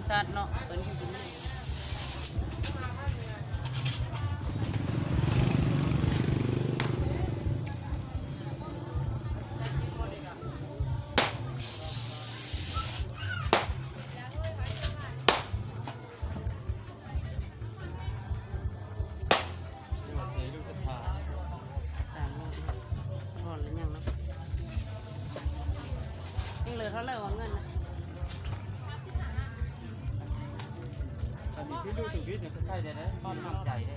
ສັດເນາະ ເພິ່ນຢູ່ ສາມຮ້ອຍ ທອນແລ້ວຍັງເນາະ ຍັງເຫຼືອເທົ່າໃດວະເງິນນະ? ອັນນີ້ຄືຢູ່ທຳອິດນີ້ກໍໃຊ້ໄດ້ເດ້ ຄວາມຕັ້ງໃຈເດ້.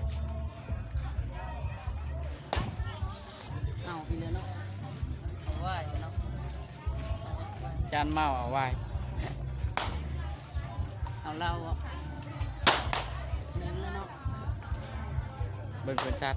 ເອົາໄປເລີຍເນາະ ເອົາໄວ້ເນາະ. ຈານເມົາເອົາໄວ້ ເອົາເຫຼົ້າເນາະ ເບິ່ງເພິ່ນສັດ.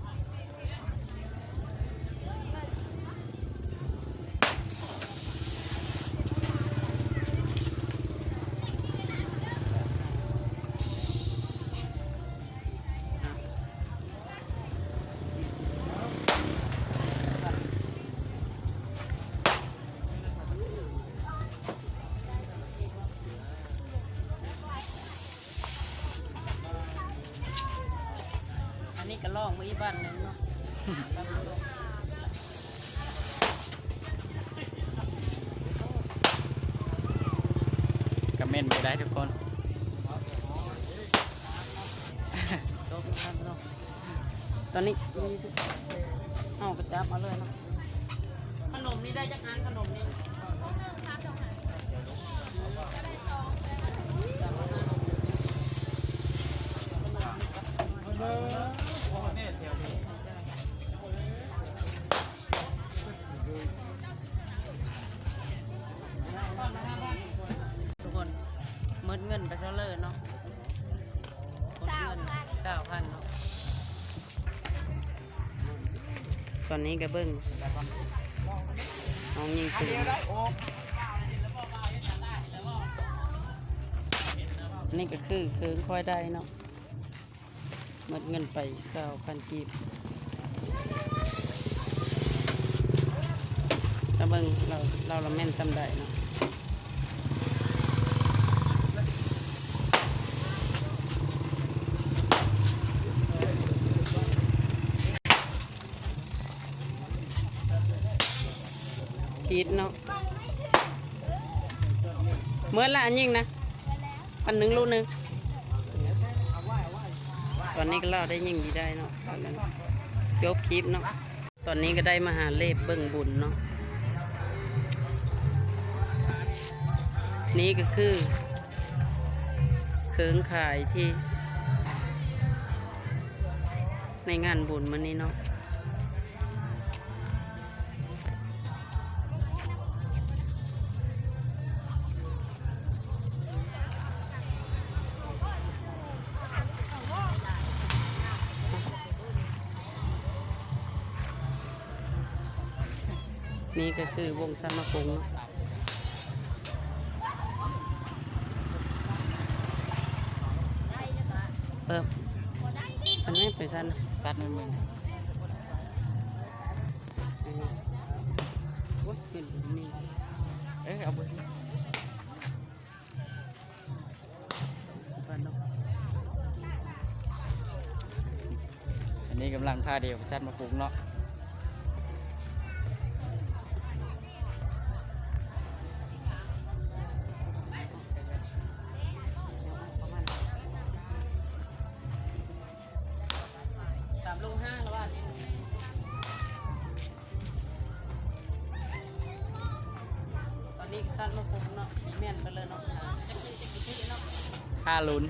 ອັນນີ້ກໍລອງເບິ່ງອີກບາດໜຶ່ງເນາະ ກໍແມ່ນບໍ່ໄດ້ທຸກຄົນ. ຕອນນີ້ເຮົາກໍຈັບເອົາເລີຍເນາະ. ຂະໜົມນີ້ໄດ້ຈັກອັນ? ຂະໜົມນີ້ ທຸກຄົນ ໝົດເງິນໄປເທົ່າເລີເນາະ? ຊາວພັນ ຊາວພັນເນາະ. ຕອນນີ້ກໍເບິ່ງນ້ອງຍິງປືນ. ນີ້ກໍຄືເຄິ່ງຂ້ອຍໄດ້ເນາະ. ໝົດເງິນໄປຊາວພັນກີບ. ຕາເບິ່ງລາວ ລາວລະແມ່ນສ່ຳໃດເນາະ. ຜິດເນາະ. ເໝິດລະອັນຍິງນະ ອັນໜຶ່ງລູກໜຶ່ງ. ຕອນນີ້ກໍລາວໄດ້ຍິງດີໄດ້ເນາະ. ຕອນນັ້ນຈົບຄລິບເນາະ. ຕອນນີ້ກໍໄດ້ມາຫາເລບເບິ່ງບຸນເນາະ. ນີ້ກໍຄືເຄື່ອງຂາຍທີ່ ໃນງານບຸນມື້ນີ້ເນາະ. ນີ້ກໍຄືວົງສັນມະກົງເນາະ. ເອີ ອັນນີ້ໄປຊັ້ນ ສັດມັນເບິ່ງ ໂອ້ຍ ເປັນນີ້ ເອີ ເອົາເບິ່ງ. ອັນນີ້ກຳລັງທ່າດຽວສັດມາປຸງເນາະ. ສາມໂລຫ້າລະບາດນີ້. ຕອນນີ້ກໍສັ່ນມາປຸງເນາະ ຊິແມ່ນໄປເລີຍເນາະ ອ່າ ຈັກຊິ ຈັກຊິເນາະ ຖ້າລຸ້ນ.